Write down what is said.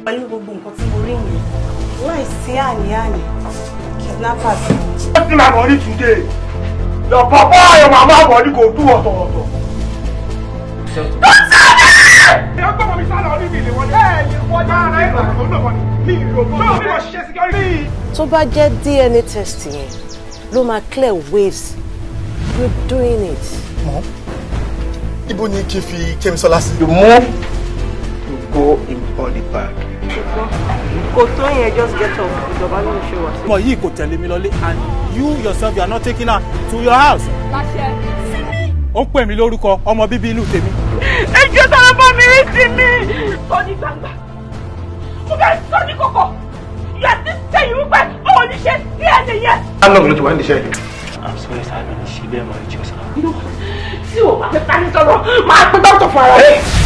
Pẹ̀lú gbogbo nǹkan tí mo rí yẹn, láìsí àní-àní, kidnappers. Wetin my money today? Your papa and your mama money go do ọ̀tọ̀ọ̀tọ̀. Ẹ gbọ́dọ̀ mi sálọ ní mi lè wọlé. Ẹ lè wọlé. Máa ra ẹ̀rọ tó ń lọ mi ìlò bọ́. Ṣé o bí wọ́n ṣiṣẹ́ security? Tó bá jẹ́ DNA test yẹn ló máa clear waves, we're doing it. Mọ́, ibo ni kí n fi Kẹ́misọ́lá sí? You move, you go in body bag. Kò tó yẹn, just get up, ìjọba ló ń ṣe wá. Ọmọ yìí kò tẹ̀lé mi lọlé, and you yourself, you are not taking her to your house. Ó ń pè mí lórúkọ ọmọ bíbí inú tèmi. Ẹjọ́ tó bá mi rí sí mi. Sọ ní gbangba, mo fẹ́ sọ ní kọ̀kọ̀, you are still saying wípé o ò ní ṣe DNA yẹn. How long ló ti wá ní iṣẹ́ yìí? I'm sorry sir, mi ní ṣe bẹ́ẹ̀ mọ́, ẹjọ́ sir. Tí o bá fẹ́ bá mi sọ̀rọ̀, máa pín dókítà fún ara rẹ̀.